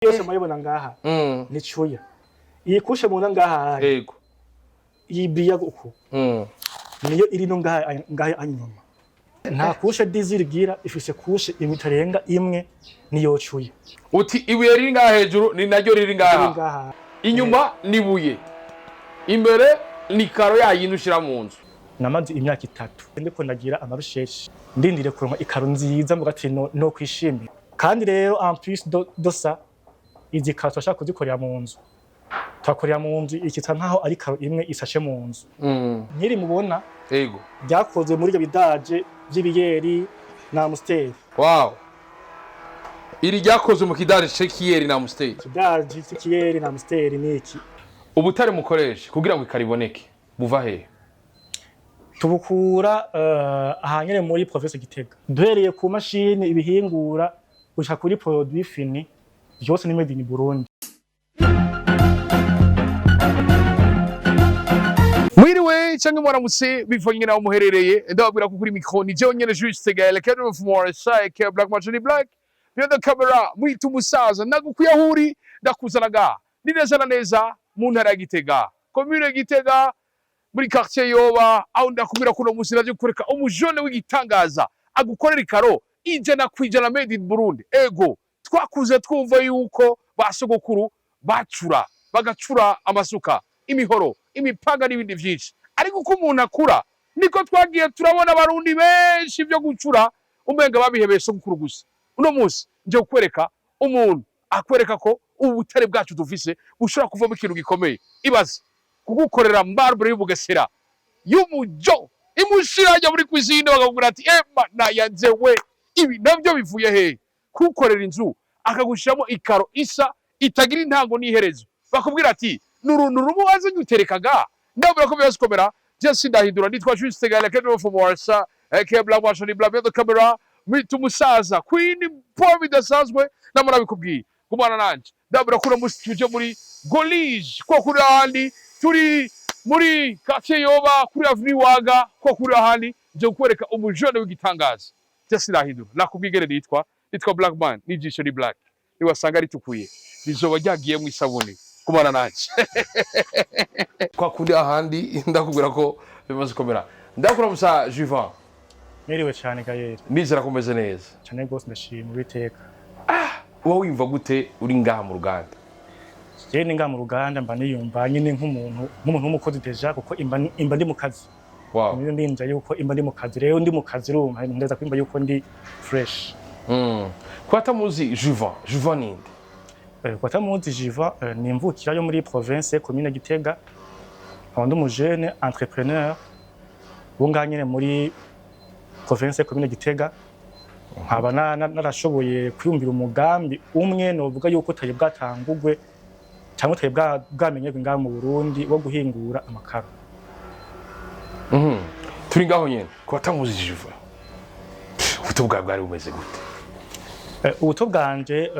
Yose murayibona ngaha ni cuya. Iyi couche mubona ngaha, iyi biya uku, niyo iri no ngaha ngaha inyuma. Nta couche d'argile igira, ifise couche imwe itarenga imwe, niyo cuya. Uti ibuye riri ngaha hejuru ni naryo riri iri ngaha? Ngaha. Inyuma ni ibuye, imbere ni karo yayindi ushira mu nzu. Namaze imyaka 3 ndiko ndagira ama recherches, ndindire kuronka ikaro nziza, mvuga ati no kwishimira. Kandi rero en plus de ça, izi karo turashaka kuzikorera mu nzu, twakorera mu nzu ikitsa nkaho ari karo imwe isashe mu nzu. Nkiri mubona byakozwe muri ibyo bidaje vy'ibiyeri na Amstel. Wow, iri ryakozwe mu kidaje c'ekiyeri na Amstel. Ikidaje c'ikiyeri na Amstel niki. Ubutare mukoresha kugira ngo ikaro iboneke buva hehe? Tubukura ahanyene muri province Gitega. Duhereye ku mashini ibihingura gushika kuri produit fini, byose ni made in Burundi. Mwiriwe cyangwa mwaramutse bivanye naho muherereye. Ndababwira ko kuri micro ni jewe nyene Juste Gaël Kedro from RSI K Black Martin Black behind the camera, mwita umusaza nagukuye aho uri ndakuzana ngaha. Ni neza na neza mu ntara ya Gitega, commune Gitega, muri quartier Yoba, aho ndakubwira ko uno munsi naje kukwereka umujone w'igitangaza agukorera ikaro 100% made in Burundi. Ego, twakuze twumva yuko ba sogokuru bacura, bagacura amasuka, imihoro, imipanga n'ibindi vyinshi, ariko uko umuntu akura niko twagiye turabona abarundi benshi byo gucura umenga babihebeye sogokuru gusa. Uno munsi nje kukwereka umuntu akwereka ko ubu butare bwacu dufise bushobora kuvamo ikintu gikomeye. Ibaze kugukorera marbre y'Ubugesera y'umujo imushira ajya muri cuisine, bakakubwira ati: "Ema nayanzewe, ibi nabyo bivuye hehe?" Kugukorera inzu akagushiramo ikaro isa itagira intango n'iherezo, bakubwira ati ni uruntu rumwe wazanye uterekaga. Ndabura ko byose komera. Je sindahindura, nitwa Juste Gaël Kedro from Warsa aka Black Washington Black behind the camera, mwita umusaza Queen Paul bidasanzwe namara bikubwiye. Gumana nanje, ndabura ko uno munsi tuje muri Golige ko kuri ahandi turi muri quartier Yoba, kuri avenue Waga ko kuri ahandi nje kukwereka umujone w'igitangaza. Je sindahindura, nakubwigere nitwa Blackman, n'ijisho ni black, niwasanga ritukuye rizoba ryagiyemo isabune. Gumana nanje kwa kundi ahandi ndakubwira ko bimaze komera. Ndakuramusa Juvan. Mwiriwe cyane Gaël. Nizera ko umeze neza. Cyane rwose, ndashima Uwiteka. Uba wiyumva gute uri ngaha mu ruganda? Jewe ni ngaha mu ruganda mba niyumva nyine nk'umuntu w'umukozi déjà, kuko imba ndi mu kazi. Niyo ndinja yuko imba ndi mu kazi. Rero ndi mu kazi, urumva ndeza kwimba yuko ndi fresh. Ko atamuzi Juvan, Juvan ninde? Kwa tamuzi Jiva, ni imvukira yo muri province commune Gitega, nkaba ndi umujene entrepreneur wo ngaha nyene muri province commune Gitega, nkaba narashoboye kwiyumvira umugambi umwe novuga yuko utari bwatangugwe cyangwa utari bwamenyerwe ngaha mu Burundi wo guhingura amakaro. Turi ngaho nyene, ko atamuzi Juvan, ubuto bwawe bwari bumeze gute? Ubuto bwanje,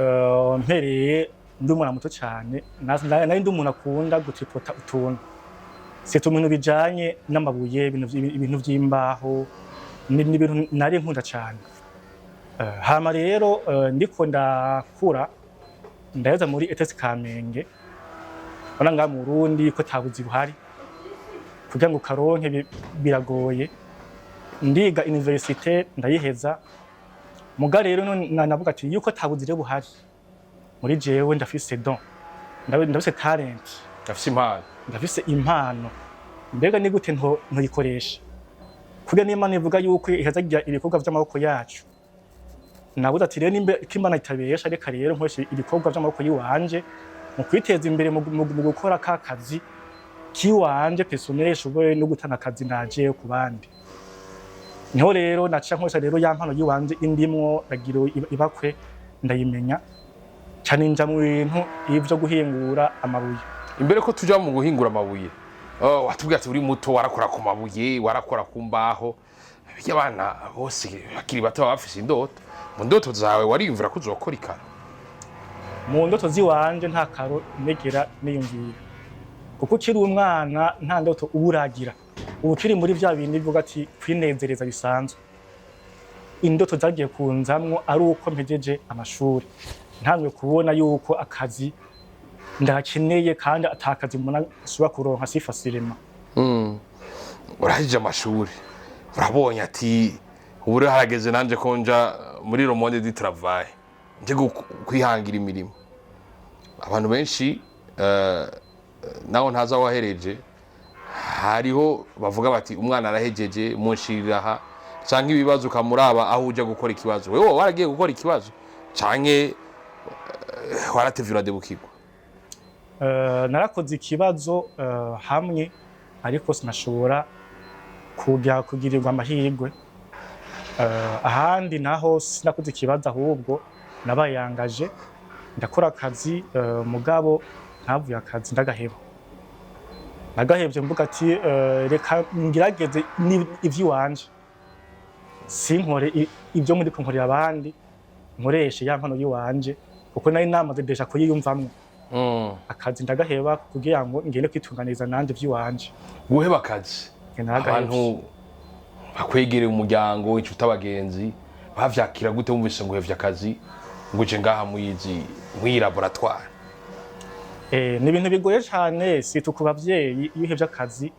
mpereye ndi umwana muto cyane, nari ndi umuntu akunda gutripota utuntu, c'est ibintu bijanye n'amabuye, ibintu vy'imbaho, ni ibintu nari nkunda cyane. Hama rero ndiko ndakura, ndaheza muri ETS Kamenge. Ubona ngaha mu Burundi ko tabuzi buhari, kugira ngo karonke biragoye. Ndiga université ndayiheza. Muga rero navuga ati yuko tabuzi rero buhari, muri jewe ndafise don, ndafise talent. Afise impano. Ndafise impano, mbega ni gute ntoyikoresha? Kugira n'Imana ivuga yuko ihazagira ibikorwa vy'amaboko yacu. Nabuze ati rero nimba ko Imana itabesha, reka rero nkoreshe ibikorwa vy'amaboko yiwanje mu kwiteza imbere, mu gukora ka kazi kiwanje personnel, shoboye no gutanga akazi naje ku bandi. Niho rero naca nkoresha rero ya mpano yiwanje indimwo, ndagira ibakwe ndayimenya cyane, nja mu bintu ivyo guhingura amabuye. Imbere ko tuja mu guhingura amabuye, oh, watubwiye ati uri muto warakora ku mabuye, warakora ku mbaho. Bijya abana bose bakiri bato baba bafise indoto. Mu ndoto zawe wariyumvira ko uzokora ikaro? Mu ndoto ziwanje nta karo negera niyumvira, kuko ukiri umwana nta ndoto uba uragira, uba ukiri muri vya bindi bivuga ati kwinezereza bisanzwe. Indoto zagiye kunzamwo ari uko mpejeje amashuri. Ntanguye kubona yuko akazi ndakeneye kandi atakazi mbona nshobora kuronka si facilement. Urahije amashuri, urabonye ati ubu rero harageze nanje ko nja muri le monde du travail, nje kwihangira imirimo. Abantu benshi naho ntaza wahereje, hariho bavuga bati umwana arahejeje, munshirira aha, canke ibibazo ukamuraba aho uja gukora ikibazo. Wewe waragiye gukora ikibazo canke waratevye uradebukirwa? Narakoze ikibazo hamwe, ariko sinashobora kujya kugirirwa amahirwe. Ahandi naho sinakoze ikibazo, ahubwo nabayangaje ndakora akazi, mugabo ntavuye akazi ndagaheba. Nagahevye mvuga ati reka ngerageze ivy'iwanje, sinkore ibyo muri nkorera abandi, nkoreshe ya mpano y'iwanje, kuko nari namaze déjà kuyiyumvamwo. Akazi ndagaheba kugira ngo ngende kwitunganiriza nanje ivy'iwanje. Guheba akazi, Naragahevye. abantu bakwegereye, umuryango, inshuti, abagenzi, bavyakira gute wumvise ngo uhevye akazi ngo uje ngaha muyizi mw'iyi laboratoire? Ni ibintu bigoye cane, surtout ku bavyeyi. Iyo uhevye akazi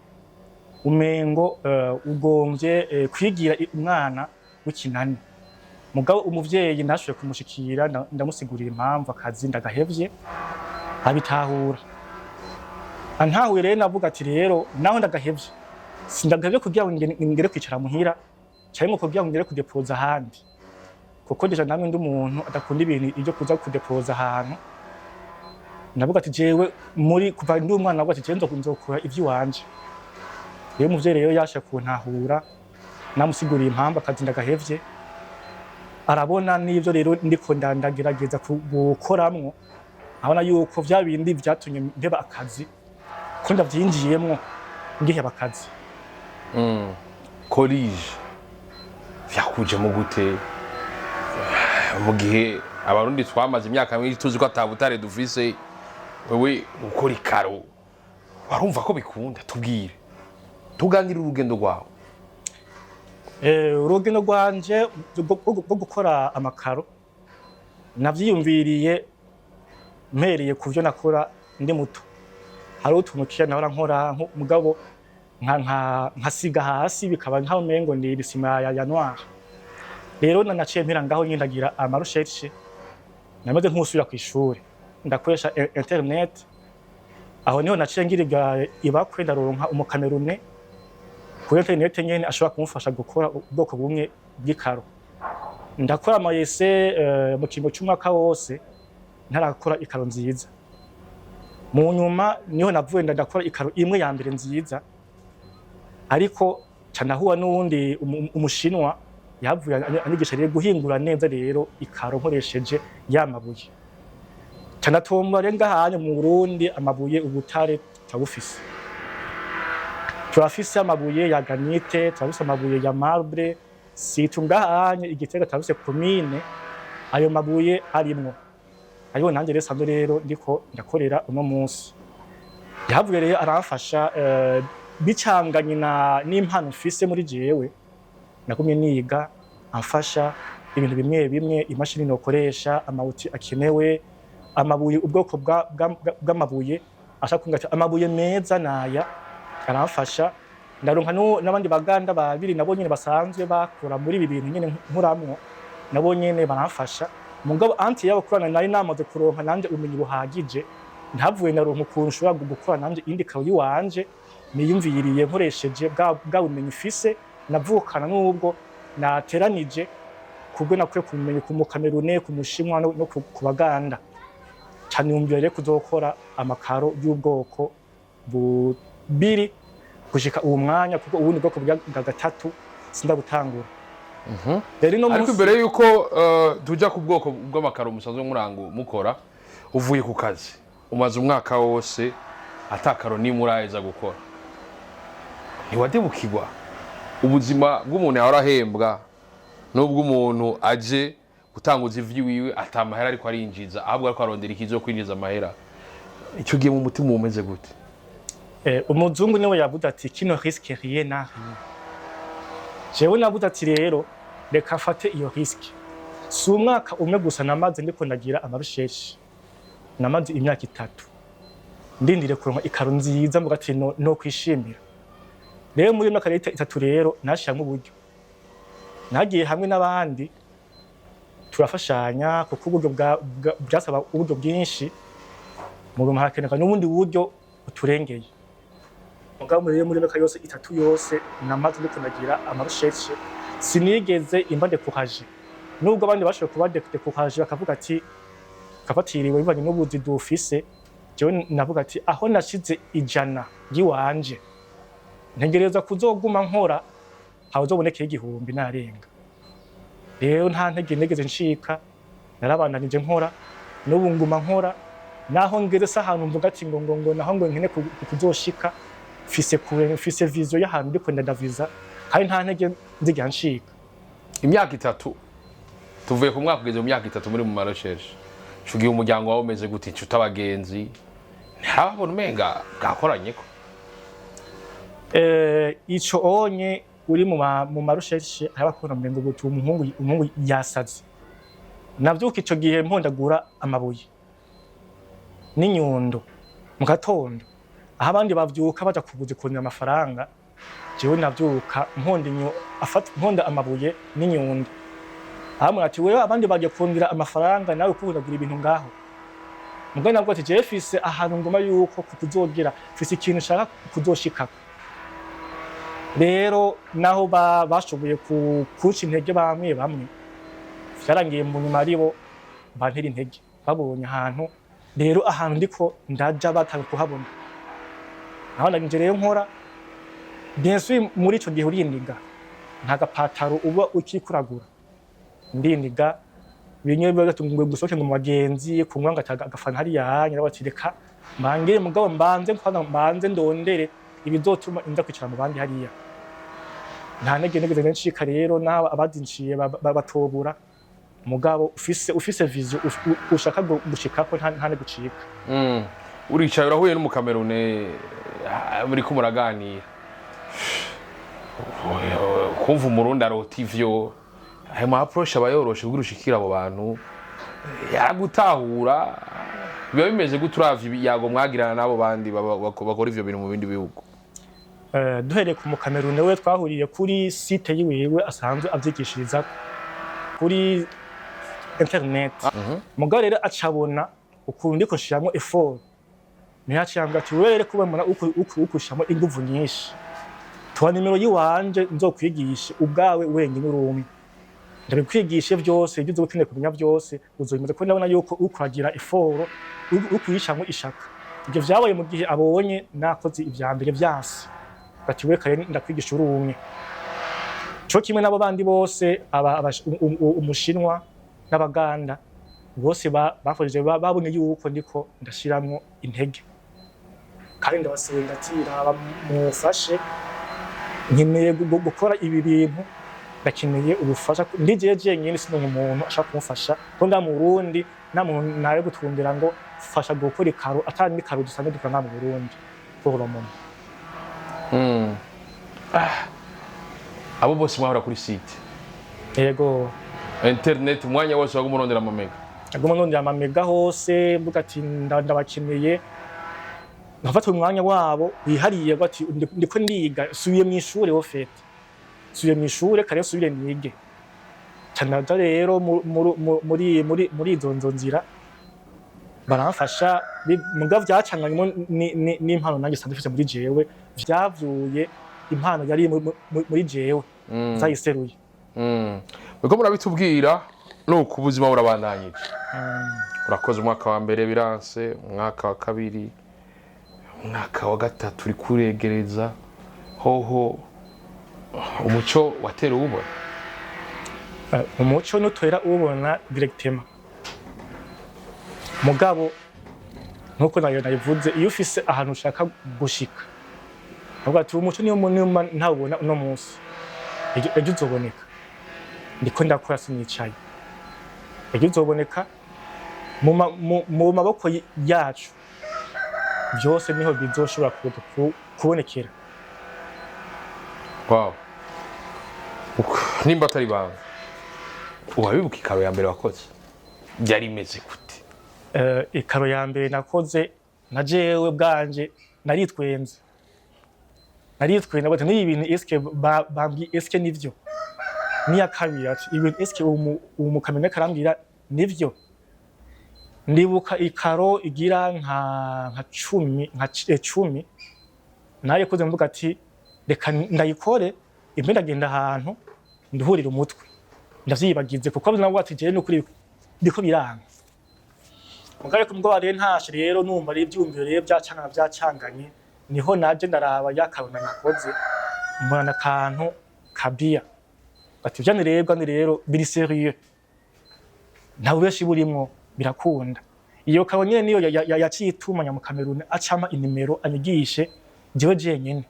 umengo ugomvye kwigira umwana w'ikinani. Mugabo umuvyeyi ntashoboye kumushikira, ndamusigurira impamvu akazi ndagahevye, abitahura. Antahuye rero navuga ati rero naho ndagahevye, sindagahevye kugira ngo ngere kwicara muhira canke ngo kugira ngo ngere kudepoza ahandi, kuko déjà namwe ndi umuntu adakunda ibintu ibyo kuza kudepoza ahantu. Ndavuga ati jewe muri kuva ndi umwana, navuga ati jewe nzokora ivy'iwanje. Rero umuvyeyi rero yashe kuntahura, namusiguriye impamvu akazi ndagahevye, arabona n'ivyo rero ndiko ndagerageza gukoramwo, abona yuko vya bindi vyatumye mpeba akazi ko ndavyinjiyemwo ngiheba akazi. Corige vyakujemo gute mu gihe Abarundi twamaze imyaka myinshi tuzi ko ata butare dufise? Wewe ukora ikaro, warumva ko bikunda? Tubwire, tuganire urugendo rwawe. Urugendo rwanje rwo gukora amakaro navyiyumviriye mpereye ku vyo nakora ndi muto. Hariho utuntu kera nahora nkora mugabo nkasiga hasi bikaba nkaho umengo ni isima ya noir. Rero naciye mpera ngaho nyine ndagira ama recherches, namaze nk'usubira kw'ishure, ndakoresha internet. Aho niho naciye ngirirwa ibakwe, ndaronka umukamerune kuri internet nyene ashobora kumufasha gukora ubwoko bumwe bw'ikaro. Ndakora ama essais mu kiringo c'umwaka wose ntarakora ikaro nziza. Mu nyuma niho navuye ndakora ikaro imwe ya mbere nziza, ariko ca nahura n'uwundi umushinwa yavuye anyigisha rero guhingura neza rero ikaro nkoresheje ya mabuye. Ca ndatomba rero ngahanye mu Burundi amabuye, ubutare turabufise, turafise amabuye ya granite, turafise amabuye ya marbre. Surtout ngahanye Igitega turafise komine ayo mabuye arimwo, ariho nanjye rero sanzwe rero ndiko ndakorera uno munsi. Yahavuye rero aramfasha, bicanganye na n'impano mfise muri jewe, nagumye niga, amfasha ibintu bimwe bimwe, imashini nokoresha, ama outils akenewe, amabuye, ubwoko bw'amabuye ashaka kunga ati amabuye meza naya, aramfasha. Ndaronka n'abandi baganda babiri nabo nyene basanzwe bakora muri ibi bintu nyene nkuramwo, nabo nyene baramfasha. Mugabo anti yabo kurana nari namaze kuronka nanje ubumenyi buhagije, ntavuye naronka ukuntu nshobora gukora nanje iyindi karo yiwanje niyumviriye nkoresheje bwa bumenyi mfise navukana n'ubwo nateranije kubwo nakwiye kumenya ku Mukamerune, ku Mushinwa no ku Baganda. Cane yumvira rero kuzokora amakaro y'ubwoko bubiri gushika uwo mwanya, kuko ubundi bwoko bwa gatatu sindabutangura. Rero ino Ariko munsi imbere yuko tuja ku bwoko bw'amakaro musanzwe murango mukora, uvuye ku kazi, umaze umwaka wose atakaro nimwe uraheza gukora, ntiwadebukirwa? Ubuzima bw'umuntu yahora ahembwa n'ubw'umuntu aje gutanguza ivy'iwiwe ata mahera ariko arinjiza, ahubwo ariko arondera ikizo kwinjiza amahera, icyo gihe mu mutima umeze gute? Umuzungu niwe yavuze ati qui ne risque rien n'a rien. Jewe navuze ati rero reka mfate iyo risque. Si umwaka umwe gusa namaze ndiko ndagira ama recherches, namaze imyaka 3 ndindiriye kuronka ikaro nziza, mvuga ati no kwishimira. Rero muri iyo myaka rero 3 rero nashiramwo uburyo, nagiye hamwe n'abandi turafashanya, kuko uburyo byasaba uburyo bwinshi, mu nyuma harakenerwa n'ubundi buryo buturengeye. Mugabo muri myaka yose 3 yose namaze ndiko ndagira ama recherches, sinigeze imba découragé, nubwo abandi bashoboye kuba découragé bakavuga ati kafatiriwe bivanye n'ubuzi dufise. Jewe navuga ati aho nashize 100 ry'iwanje, ntegereza kuzoguma nkora hawuzobonekeye 1000 narenga. Rero nta ntege nigeze ncika, narabandanije nkora, n'ubu nguma nkora. Naho ngeze se ahantu mvuga ati ngo naho ngo nkene kuzoshika, mfise kure, mfise vision y'ahantu ndiko ndaviza, kandi nta ntege nzigera ncika. Imyaka 3, tuvuye ku mwaka kugeza mu myaka 3 muri mu ma recherches. Ico gihe umuryango wawe umeze gute? Inshuti, abagenzi, ntarababona umenga bwakoranyeko? Ico onye uri mu ma recherches arabakunda mbengo guti umuhungu yasaze. Navyuka ico gihe mpondagura amabuye n'inyundo mu gatondo, aho abandi bavyuka baja kuguza kurondera amafaranga, jewe navyuka mponda afata mponda amabuye n'inyundo. Ahamwe ati wewe abandi bagiye kurondera amafaranga, nawe kuhondagura ibintu ngaho. Mugabo nabwo ati jewe fise ahantu ngoma yuko kuzogera, fise ikintu nshaka kuzoshikako. Rero naho bashoboye kunca intege bamwe bamwe, vyarangiye mu nyuma aribo bantera intege, babonye ahantu rero ahantu ndiko ndaja batanga kuhabona. Naho nanje rero nkora, bien sûr muri ico gihe uriniga, nta gapataro uba ukikuragura, ndiniga bimwe biba ngo gusohoke ngo mu bagenzi kunywa ngo agafana hariya hanya, bati reka mbangire, mugabo mbanze kwanza mbanze ndondere ibizotuma inza kwicara mu bandi hariya. Nta ntege nigeze ncika rero, naho abazinciye batobura, mugabo ufise vision ushaka gushikako, nta ntege ucika. Uricaye urahuye n'umukamerune, muriko muraganira, kumva umurundi arota ivyo, ayo ma approche aba yoroshe kugira ushikire abo bantu, yaragutahura. Biba bimeze gute uravye ibiyago mwagirana n'abo bandi bakora ivyo bintu mu bindi bihugu? Duhereye ku mukamerune, we twahuriye kuri site yiwiwe asanzwe avyigishiriza kuri internet. Mugabo rero acabona ukuntu ndiko nshiramwo effort, niho aciye ambwira ati wewe rero kuba mbona uko ushiramwo inguvu nyinshi, tuha nimero yiwanje nzokwigishe ubwawe wenyine uri umwe, ndabikwigishe vyose ibyo uzoba ukeneye kumenya vyose uzobimenya, kuko ndabona yuko uriko uragira effort, uriko uyishiramwo ishaka. Ivyo vyabaye mu gihe abonye nakoze ivya mbere vyanse, ati we kare ndakwigisha uri umwe. Co kimwe n'abo bandi bose, umushinwa n'abaganda bose bakojeje babonye yuko ndiko ndashiramwo intege, kandi ndabasenga ati raba mufashe, nkeneye gukora ibi bintu, ndakeneye ubufasha, ndijeje jenyine sinonka umuntu ashaka kumufasha, ko nga mu Burundi nta muntu nawe gutundira ngo fasha gukora ikaro, atari n'ikaro dusanzwe dukora ngaha mu Burundi pour le moment. Ah. Abo bose mwahora kuri site? Yego. Internet umwanya wose waguma urondera amamega? Naguma ndondera amamega hose, mvuga ati ndabakeneye, nkafata umwanya wabo wihariye, ngo ati ndiko ndiga, subiye mu ishure, au fait subiye mu ishure kare, subire nige. Ca rero muri izo nzo nzira baramfasha, mugabo vyacanganyemo n'impano nanjye sanzwe mfise muri jewe, vyavuye impano yari muri jewe zayiseruye. Muriko murabitubwira nuko ubuzima burabandanyije. Urakoze, umwaka wa mbere biranse, umwaka wa kabiri, umwaka wa gatatu uri kuregereza, hoho umuco watera uwubona? Umuco nutwera uwubona directement, mugabo nkuko nayo nabivuze, iyo ufise ahantu ushaka gushika, avuga ati umuco niyo ntawubona uno munsi, ejo uzoboneka. Ndiko ndakora, sinicaye, ejo uzoboneka. Mu maboko yacu byose niho bizoshobora kubonekera. Wow. Nimba atari banga. Wabibuka ikaro ya mbere wakoze, byari imeze gute? Ikaro ya mbere nakoze, na jewe bwanje naritwenze, naritwenze bati: "N'ibi bintu eske bambwiye, eske nivyo?" N'iya kabiri ati: "Ibintu eske umu mukamenya karambwira nivyo?" Ndibuka ikaro igira nka 10, nka 10 narikoze, mvuga ati: "Reka ndayikore imbe, ndagenda ahantu nduhurira umutwe ndavyibagize," kuko nawe ati: "Jewe nukuri ndiko biranga." Mugabo ko mugabo rero ntashe rero, numva ari ivyumviro rero byacangana, byacanganye, niho naje ndaraba ya karona nakoze, mbona akantu kabia, ati: "Vyane rero bwane rero biri sérieux, nta bubeshi burimwo, birakunda." Iyo karo nyene niyo yaciye ituma nyamukameruni acama inimero anyigishe jewe jenyene.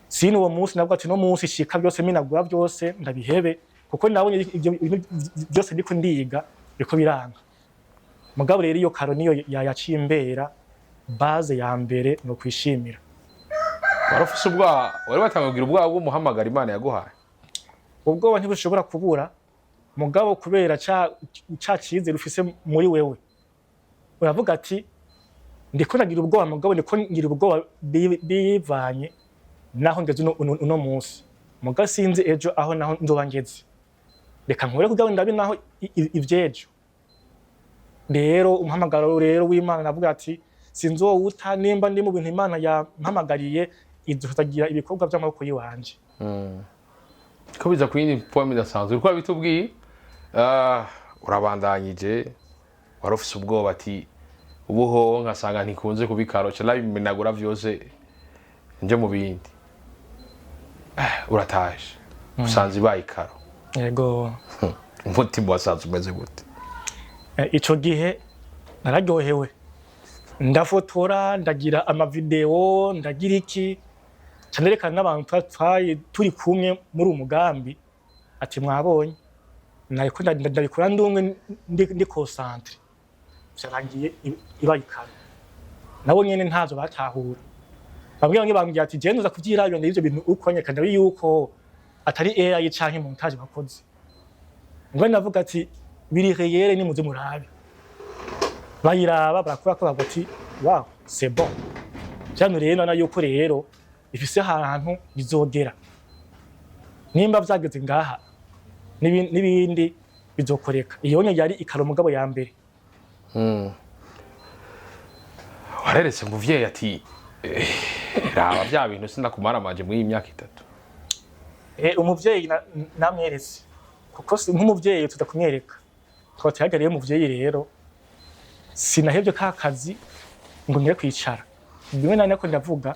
Sini uwo munsi navuga ati: "No munsi shika byose minagura byose ndabihebe," kuko nabonye ibyo bintu byose ndiko ndiga biriko biranga. Mugabo rero iyo karo niyo yaciye imbera base ya mbere no kwishimira. Wari ufise ubwoba? Wari watangiye kugira ubwoba bw'umuhamagara Imana yaguhaye? Ubwoba ntibushobora kubura, mugabo kubera ca cizere ufise muri wewe, uravuga ati: "Ndiko nagira ubwoba, mugabo ndiko ngira ubwoba bivanye naho ngeze uno munsi, mugabo sinzi ejo aho naho nzoba ngeze. Reka nkore kugira ngo ndabe naho ivyejo." Rero umuhamagaro rero w'Imana, navuga ati: "Sinzowuta. Nimba ndi mu bintu Imana yampamagariye, izotagira ibikorwa vy'amaboko yiwanje." Ko biza ku yindi poem idasanzwe uko bitubwiye. Urabandanyije, wari ufise ubwoba ati: "Ubuho nkasanga ntikunze kubikaro, ca nabimenagura vyose nje mu bindi." Urataje usanze ibaye ikaro. Yego. Umutima wasanze umeze gute? Ico gihe nararyohewe, ndafotora, ndagira amavideo, ndagira iki, ca nerekana n'abantu twari turi kumwe muri uwo mugambi ati: "Mwabonye, nariko ndabikora ndumwe, ndi concentré, vyarangiye ibaye ikaro." Nabo nyene ntavyo batahura. Bamwe bamwe bambwira ati: "Jewe nza kuvyirabira n'ivyo bintu uko nyeka, ndabi yuko atari AI canke montage bakoze." Ngo navuga ati: "Biri réel, nimuze murabe." Bayiraba, barakora ko bavuga ati: "Wow, c'est bon." Vyano rero na yuko rero bifise ahantu bizogera. Nimba vyageze ngaha, n'ibindi bizokoreka. Iyo nye yari ikaro mugabo ya mbere. Wareretse umuvyeyi ati: "Raba vya bintu sinakumaramaje muri iyi myaka 3"? Umuvyeyi namweretse, kuko nk'umuvyeyi tuza kumwereka tukaba tuhagarariye umuvyeyi. Rero sinahevye ka kazi ngo ngire kwicara, bimwe nari nako ndavuga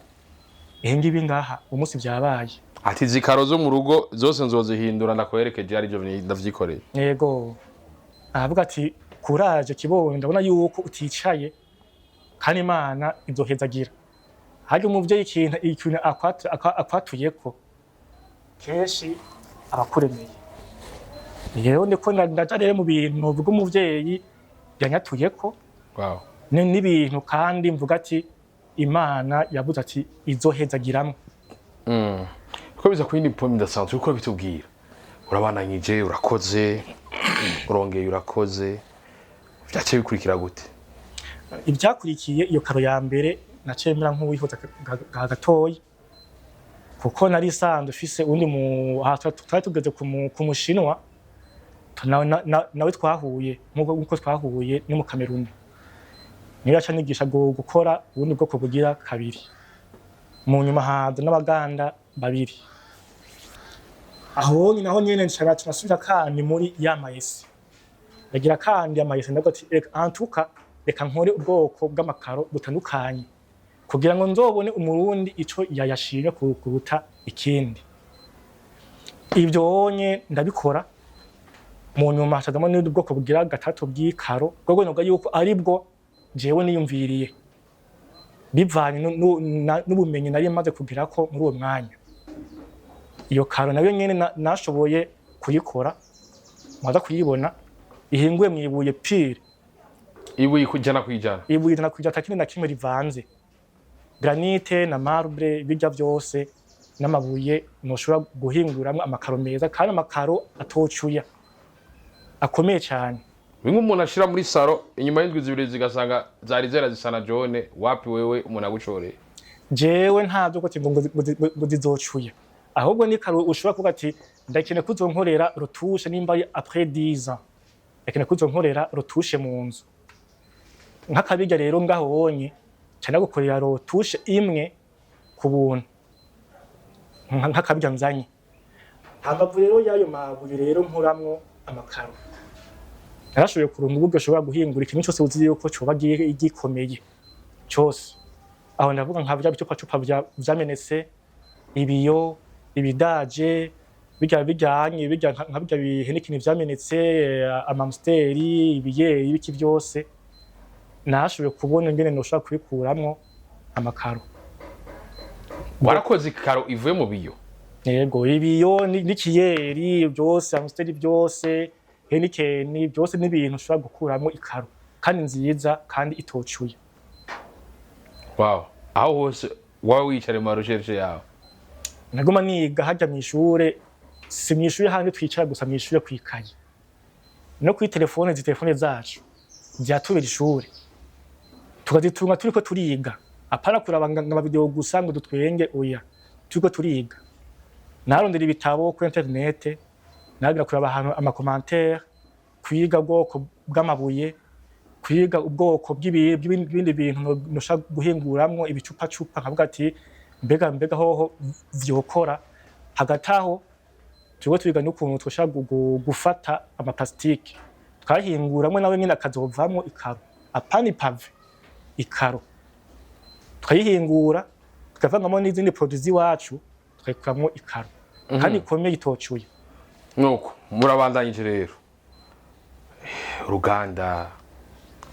ehe ngibi ngaha umunsi vyabaye. Ati: "Zikaro zo mu rugo zose nzozihindura, ndakwerekeje arivyo ndavyikoreye." Yego, aravuga ati: "Kuraje kibondo, ndabona yuko uticaye kandi Imana izohezagira." Harya umuvyeyi ikintu akwatuyeko kenshi abakuremeye. Rero ndiko ndaja rero mu bintu novuga umuvyeyi yanyatuyeko n'ibintu kandi mvuga ati Imana yavuze ati izohezagiramwo. Ko biza ku yindi poem idasanzwe uko bitubwira, urabananyije, urakoze, urongeye urakoze, vyaciye bikurikira gute? Ibyakurikiye iyo karo ya mbere, naciye mera nk'uwihuta gatoyi, kuko nari isanzwe ufise undi mu aha twari tugeze ku mushinwa nawe twahuye nkuko twahuye no mu Kameruni, niyo yaca anyigisha gukora ubundi bwoko bugira kabiri. Mu nyuma haza n'abaganda babiri. Aho naho nyene nca nasubira kandi muri ya ma essais, ndagira kandi ama essais, ndavuga ati: "Reka antuka, reka nkore ubwoko bw'amakaro butandukanye kugira ngo nzobone umurundi ico yayashimye kuruta ikindi." Ibyo onye ndabikora. Mu nyuma hacazamo n'ubundi bwoko bugira gatatu bw'ikaro, bwo novuga yuko ari bwo jewe niyumviriye bivanye n'ubumenyi nari maze kugerako muri uwo mwanya. Iyo karo nayo nyene nashoboye kuyikora, mwaza kuyibona, ihinguye mw'ibuye pure. Ibuye 100%? Ibuye 100%, ata kindi na kimwe rivanze, granite na marbre, bijya vyose n'amabuye noshobora guhinguramwo amakaro meza kandi amakaro atocuya. Akomeye cyane. Bimwe umuntu ashira muri salon, inyuma y'indwi 2 zigasanga zari zera zisa na jaune. Wapi, wewe umuntu agucoreye? Jewe ntabyo ko ngo zizocuye, ahubwo ni karo ushobora kuvuga ati: "Ndakeneye kuzonkorera retouche nimba ari après 10 ans, ndakeneye kuzonkorera retouche mu nzu." Nk'akabirya rero ngaho wonye cyane gukorera retouche imwe ku buntu, nk'akabirya nzanye. Hambavu rero y'ayo mabuye rero nkuramwo amakaro, narashoboye kuronka uburyo ushobora guhingura ikintu cyose uzi yuko coba gikomeye cyose. Aho ndavuga nka bya bicupacupa vyamenetse, ibiyo, ibidaje, bijya bijyanye bijya nka bijya bihenikini vyamenetse, amamsteri, ibiyeri, ibiki byose nashoboye kubona ingene noshobora kubikuramwo amakaro. Warakoze ikaro ivuye mu biyo? Yego, ibiyo n'ikiyeri byose, amsteri byose, henikeni byose, n'ibintu ushobora gukuramwo ikaro kandi nziza kandi itocuye. Wow, aho hose waba wicare mu recherche yawe? Naguma niga hajya mw'ishure, si mw'ishure handi twicara gusa mw'ishure kwikaye, no kuri telefone. Izi telefone zacu ziratubera ishure, tukazitunga turiko turiga, apana kuraba ngo amavideo gusa ngo dutwenge, oya, turiko turiga. Narondera ibitabo kuri internet, nagira kuraba ahantu ama commentaires, kwiga ubwoko bw'amabuye, kwiga ubwoko bw'ibindi bintu noshobora guhinguramwo ibicupacupa, nkavuga ati: Mbega hoho vyokora?" Hagati aho turiko twiga n'ukuntu twoshobora gufata ama plastique tukayahinguramwo, nawe nyene akazovamwo ikaro, apana i pavé, ikaro tukayihingura, tukavangamo n'izindi produits z'iwacu, tukayikuramwo ikaro kandi ikomeye itocuye. Nuko murabandanyije rero uruganda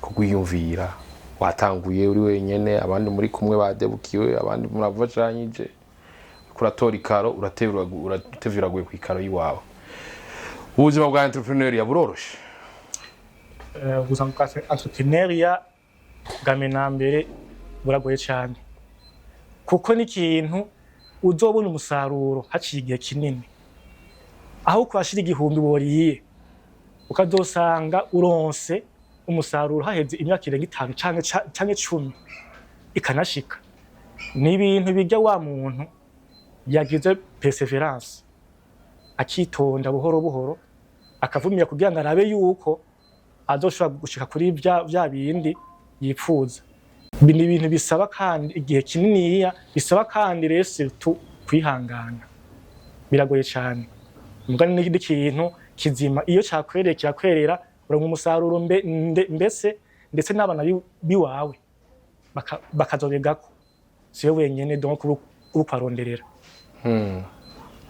kugwiyumvira. Watanguye uri wenyene, abandi muri kumwe badebukiwe, abandi muravashanyije kuratora ikaro, uratevye uraguye ku ikaro y'iwawe. Ubuzima bwa entrepreneuriat buroroshe? Ubuzima bwa entrepreneuriat bwa mbere na mbere buragoye cyane, kuko n'ikintu uzobona umusaruro haciye igihe kinini. Aho kwashira 1000 woriye, ukazosanga uronse umusaruro haheze imyaka irenga 5 canke 10, ikanashika. Ni ibintu bijya wa muntu yagize persévérance, akitonda buhoro buhoro, akavumira kugira ngo arabe yuko azoshobora gushika kuri vya bindi yipfuza. Ibi ni ibintu bisaba kandi igihe kininiya, bisaba kandi rero surtout kwihangana. Biragoye cyane, muga n'ikindi kintu kizima iyo cakwereye kirakwerera, uronka umusaruro mbese ndetse n'abana biwawe bakazobegako, siwe wenyene. Donc uriko aronderera.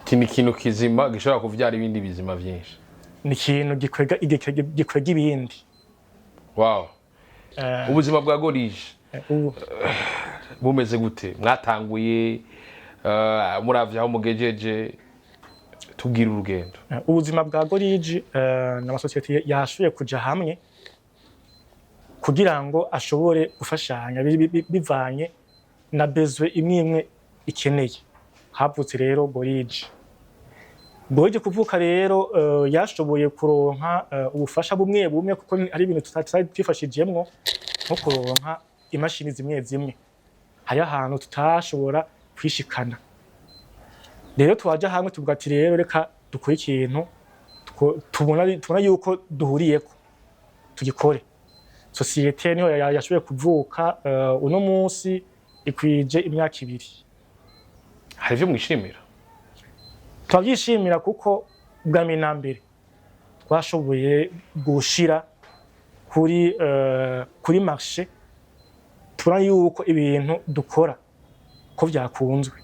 Iki ni ikintu kizima gishobora kuvyara ibindi bizima vyinshi. Ni ikintu gikwega ibindi. Wow. Ubuzima bwa Gorige Ubu bumeze gute? Mwatanguye, muravye aho mugejeje, tubwire urugendo. Ubuzima bwa Gorigi n'amasosiyete yashoboye kuja hamwe kugira ngo ashobore gufashanya bivanye na besoin imwe imwe ikeneye. Havutse rero Gorigi. Gorigi kuvuka rero, yashoboye kuronka ubufasha bumwe bumwe, kuko ari ibintu tutari twifashijemwo, nko kuronka imashini zimwe zimwe. Hariho ahantu tutashobora kwishikana, rero twaja hamwe tuvuga ati: "Rero reka dukore ikintu tubona yuko duhuriyeko, tugikore." Sosiyete niho yashoboye kuvuka. Uno munsi ikwije imyaka 2. Hari ivyo mwishimira? Turabyishimira, kuko bwa mbere na mbere twashoboye gushira kuri marché, tubona yuko ibintu dukora ko vyakunzwe.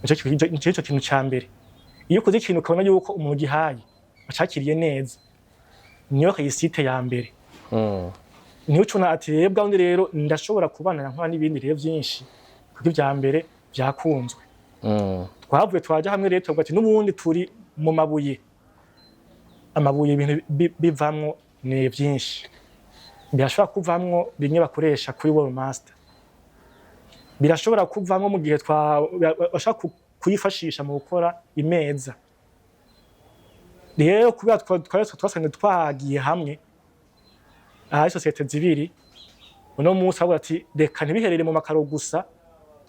Nico kintu ca mbere. Iyo ukoze ikintu ukabona yuko umuntu gihaye acakiriye neza, niyo réussite ya mbere. Niyo ucuna ati: "Rero bwa wundi rero ndashobora kubana nkora n'ibindi rero vyinshi, kuko ivya mbere vyakunzwe." Twavuye twaja hamwe rero tuvuga ati: "N'ubundi turi mu mabuye, amabuye ibintu bivamwo ni vyinshi. Birashobora kuvamwo bimwe bakoresha kuri wall master, birashobora kuvamwo mu gihe bashaka kuyifashisha mu gukora imeza." Rero kubera twari twasanze twagiye hamwe ahari société zibiri, uno munsi avuga ati reka ntibiherere mu makaro gusa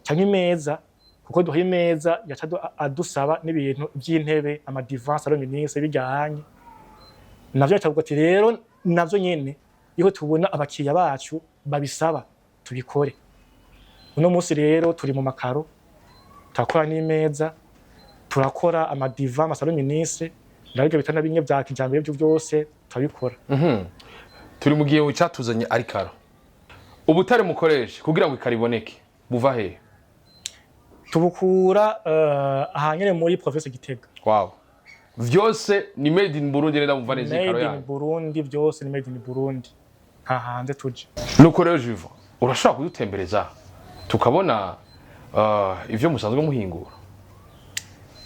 canke imeza, kuko duha imeza yaca adusaba n'ibintu vy'intebe, ama divan, salon ministre, bijyanye navyo. Yaca ati rero navyo nyene iyo tubona abakiriya bacu babisaba tubikore. Uno munsi rero turi mu makaro, turakora n'imeza, turakora ama divan, ama salon ministre, nabyo bitanda bimwe vya kijambere, byo byose turabikora. Turi mu gihe cyatuzanye ari karo. Ubutare mukoresha kugira ngo ikaro iboneke buva hehe? Tubukura ahanyene muri province Gitega. Wow, vyose ni made in Burundi nenda mumva neza ikaro Made in yanyu. Burundi, byose ni made in Burundi, nta hanze tuje. Nuko rero Juva, urashobora kudutembereza tukabona ivyo musanzwe muhingura?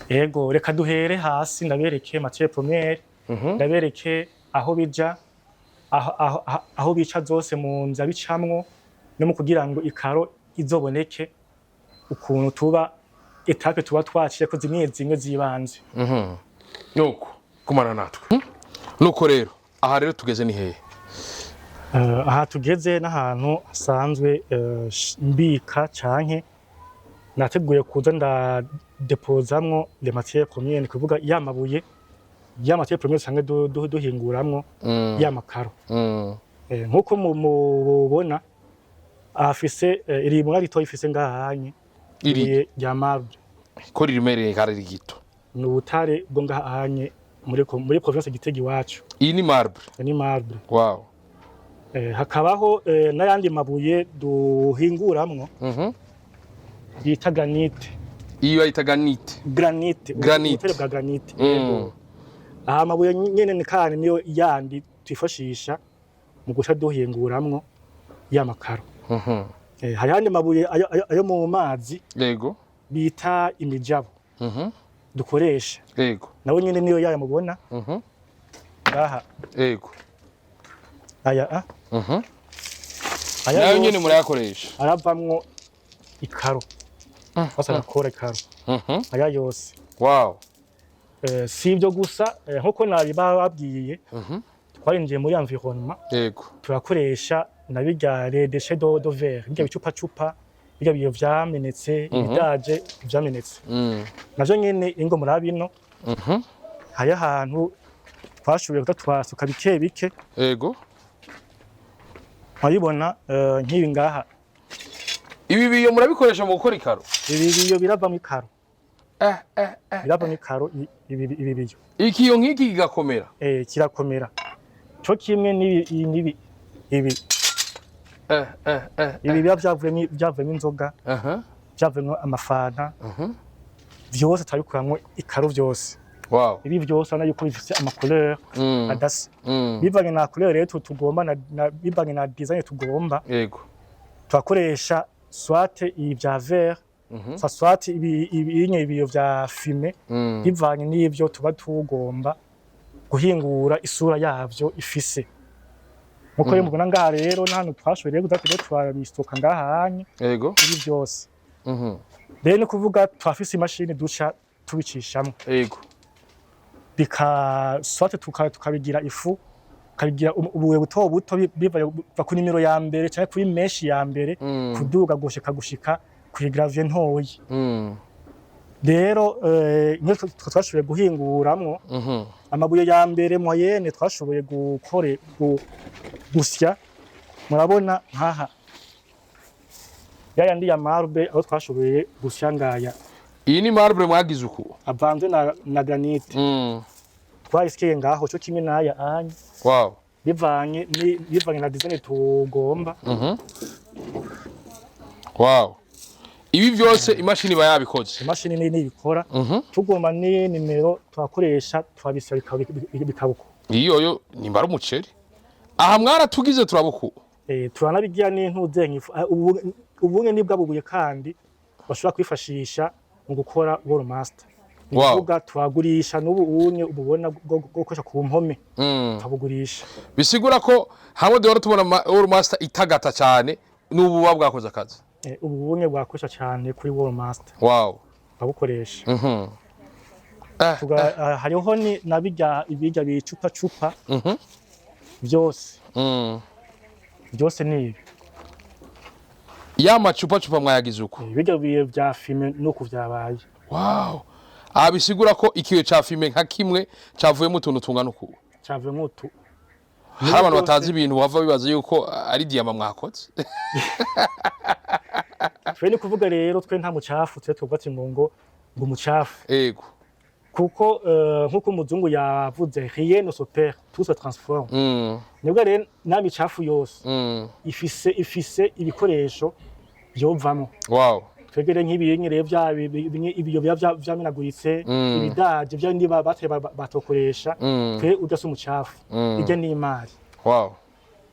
Ego, reka duhere hasi ndabereke matière première, ndabereke aho bija, aho bica zose mu nzira bicamwo no mu kugira ngo ikaro izoboneke, ukuntu tuba étapes tuba twaciye ko zimwe zimwe zibanze. Nuko kumana natwe. Nuko rero aha rero tugeze ni hehe? Aha tugeze n'ahantu hasanzwe mbika canke nateguye kuza ndadepozamwo les matières premières, ni kuvuga ya mabuye ya matière première usanzwe duhinguramwo ya makaro. Nkuko mubona afise irimwa ritoya ifise ngahanye Iri ibuye rya marbre. Ko riremereye kandi ari gito. Ni ubutare bwo ngahanye muri province Gitega iwacu. Iyi ni marbre? Ni marbre. Wow. Hakabaho n'ayandi mabuye duhinguramwo bita granite. Iyi bayita granite? Granite. Granite. Ubutare bwa granite. Aha amabuye nyene ni kandi niyo yandi twifashisha mu guca duhinguramwo ya makaro. Hari ayandi mabuye ayo mu mazi bita imijabo dukoresha. Nawe nyene niyo yaya mubona ngaha. Aya a aya Nayo nyene yose murayakoresha? aravamwo ikaro, bose arakora ikaro aya yose. Si ibyo gusa, nkuko nabibabwiye, twarinjiye muri environnement, turakoresha na birya les déchets de verre, birya bicupacupa, birya biyo vyamenetse, ibidaje vyamenetse, navyo nyene ingo murabino. Hari ahantu twashoboye kuza twasuka bike bike. Murabibona nk'ibi ngaha. Ibi biyo murabikoresha mu gukora ikaro? Ibi biyo biravamwo ikaro. Biravamwo ikaro ibi biyo. Ikiyo nk'iki kigakomera? Kirakomera co kimwe n'ibi n'ibi ibi. Ibi biba vyavuyemwo inzoga, vyavuyemwo amafanta, vyose turabikuramwo ikaro vyose. Ibi vyose urabona yuko bifise ama couleur adasa. Bivanye na couleur rero tugomba bivanye na design tugomba, turakoresha soit ibi vya verre, soit ibi ibinye ibiyo vya fumé, bivanye n'ivyo tuba tugomba guhingura isura yavyo ifise. Nkuko rero mubona ngaha rero n'ahantu twashoboye rero kuza tuba turabistoka ngaha hanye ibi byose. Rero ni kuvuga turafise imashini duca tubicishamwo bika soit tukabigira ifu, tukabigira ubuye buto buto, biva biva ku nimero ya mbere canke kuri mèche ya mbere kuduga gushika kuri gravier ntoyi. Rero niyo twashoboye guhinguramwo amabuye ya mbere moyenne twashoboye gukore gusya. Murabona nkaha yayandi ya marbre aho twashoboye gusya ngaya. Iyi ni marbre mwagize uku? Avanze na granite. Twayisikeye ngaho cyo kimwe n'aya anya, bivanye na design tugomba. Wow. Ibi vyose imashini iba yabikoze? Imashini nini ibikora. Tugomba ni nimero twakoresha, twabisya bikaba uko. Iyo yo nimba ari umuceri. Aha mwaratugize turabuku. Turanabigira n'intuze nk'ifu. Ubunye nibwo bubuye kandi bashobora kwifashisha mu gukora wall master. Ni kuvuga turagurisha n'ubu unye ububona bwo gukoresha ku mpome, tukabugurisha. Bisigura ko hamwe duhora tubona wall master itagata cyane, n'ubu buba bwakoze akazi. Ubu bunye bwakoresha cyane kuri wall master, babukoresha. Hariho na bijya ibijya bicupa cupa byose. Byose ni ibi. Ya macupa cupa mwayagize uko? Bijya biye bya fumé nuko vyabaye. Wow, aha bisigura ko ikiyo ca fumé nka kimwe cavuyemo utuntu tungana uku? Cavuyemo utu. Hari abantu Byose. batazi ibintu bava bibaza yuko ari diyama mwakoze. Twe ni kuvuga rero, twe nta mucafu, twe tuvuga ati ngo umucafu. Kuko nkuko umuzungu yavuze, rien ne se perd, tout se transforme. Nibwo rero nta micafu yose ifise ibikoresho byovamo. Twegere nk'ibinyi rero bya bimwe ibiyo biba vyamenaguritse, ibidaje bya bindi bateye batokoresha. Twe udasa umucafu, ijya n'imari.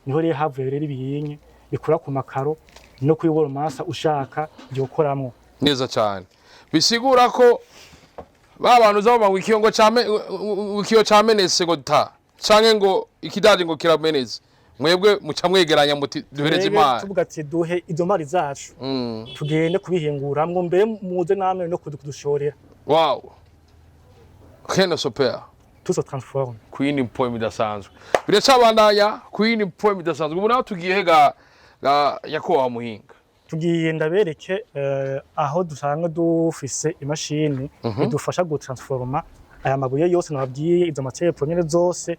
Niho rero havuye rero ibiyinye bikura ku makaro no kuri woromasa ushaka byokoramwo. Neza cyane, bisigura ko ba bantu uzabona ngo ikiyo ngo came, ikiyo camenetse ngo ta, canke ngo ikidaje ngo kiramenetse, mwebwe muca mwegeranya muti duhereze Twebwe imana. Tuvuga ati duhe izo mari zacu, tugende kubihinguramwo, mbere muze namwe no kudushorera. Wow, rien ne se perd. Tout se transforme. Queen poem idasanzwe biracabandanya, queen poem idasanzwe. Ubu naho tugiye ga nyakubahwa muhinga? Tugiye ndabereke aho dusanga dufise imashini idufasha gutransforma aya mabuye yose nababwiye, izo matière première zose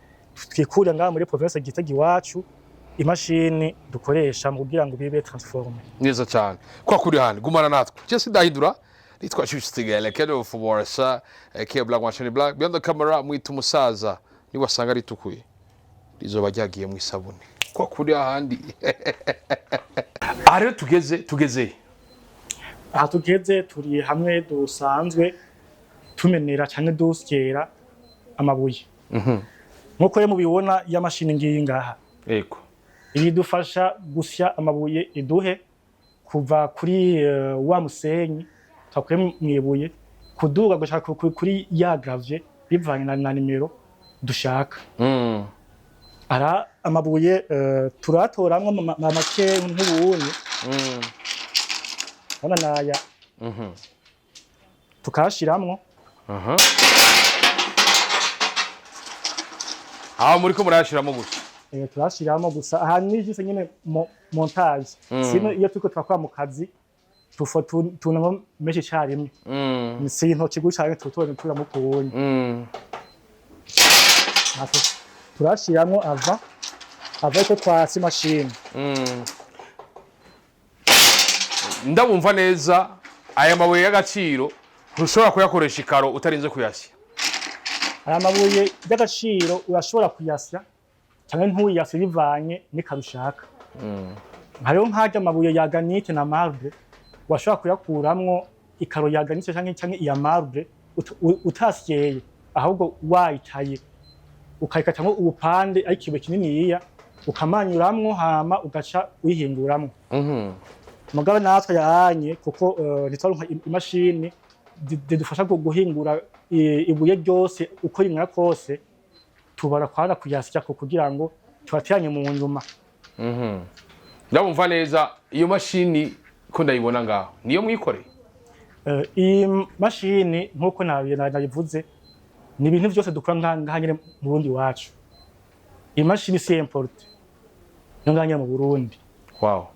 twikurira ngaha muri province Gitega iwacu, imashini dukoresha mu kugira ngo bibe transformé. Neza cyane, kwa kuri hano gumana natwe, je sindahindura, nitwa Juste Gaël Kendo of Warsa K Black Machine Black behind the camera, mwita umusaza, niwasanga ritukuye rizoba ryagiye mu isabune kwa kuri ahandi. Aha rero tugeze Aha tugeze, turi hamwe dusanzwe tumenera canke dusyera amabuye. Nkuko rero mubibona, ya mashini ngiyi ngaha ibidufasha gusya amabuye, iduhe kuva kuri wa musenyi twakuye mwibuye kuduga gushaka kuri ya gravier, bivanye na nimero dushaka. Ara amabuye turatoramwo make nk'ubunye bona naya, tukashiramwo. Aho muriko murayashiramo gusa? Turashiramwo gusa, aha ni juste nyene montage. Sino iyo turiko turakora mu kazi tufo tunamo menshi icarimwe. Si intoki gusa canke tutone turamo kubonye. Turashiramwo ava ko twatsa imashini. Ndabumva neza, aya mabuye y'agaciro ntushobora kuyakoresha ikaro utarinze kuyasya? Aya mabuye y'agaciro urashobora kuyasya canke ntuyasye, bivanye n'ikaro ushaka. Hariho nk'arya amabuye ya granite na marbre, washobora kuyakuramwo ikaro ya granite canke iya marbre utasyeye, ahubwo wayitaye ukayikatamwo ubupande, ariko ikibuye kininiya ukamanyuramwo, hama ugaca uyihinguramwo. Mugabo natwe yahanye kuko ntitwaronka imashini zidufasha guhingura ibuye ryose uko ringana kose, tubara kwana kuyasya kugira ngo tubateranye mu nyuma. Ndabumva neza, iyo mashini ko ndayibona ngaho niyo mwikoreye? Iyi mashini, nk'uko nabivuze, ni ibintu vyose dukora ngaha nyene mu Burundi iwacu. Iyi mashini si importé, niyo ngaha nyene mu Burundi.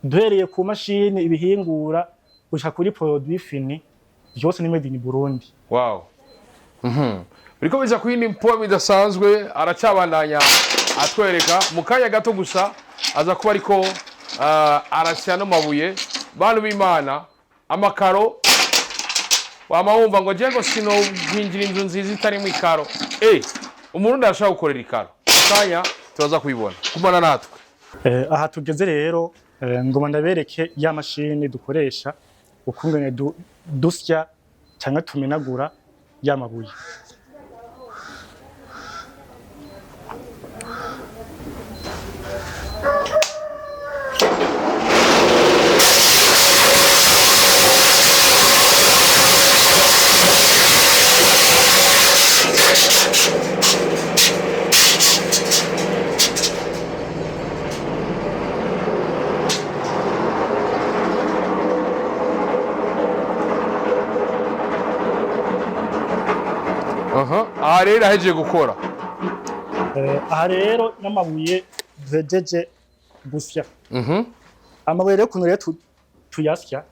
Duhereye ku mashini ibihingura gushika kuri produit fini, byose ni made in Burundi. Wow. Biriko biza ku yindi poem idasanzwe, aracabandanya atwereka mu kanya gato gusa aza kuba ariko arasya no mabuye. Bantu b'Imana, amakaro wama wumva ngo je ngo sino kwinjira inzu nziza itarimo ikaro, umurundi arashobora gukorera ikaro. Mu kanya turaza kubibona, kumana natwe. Aha tugeze rero, ngoma ndabereke ya mashini dukoresha ukungene dusya cyangwa tumenagura ya mabuye. Aha, aha rero ahejeje gukora. Aha rero n'amabuye duhejeje gusya. Amabuye rero, ukuntu rero tuyasya,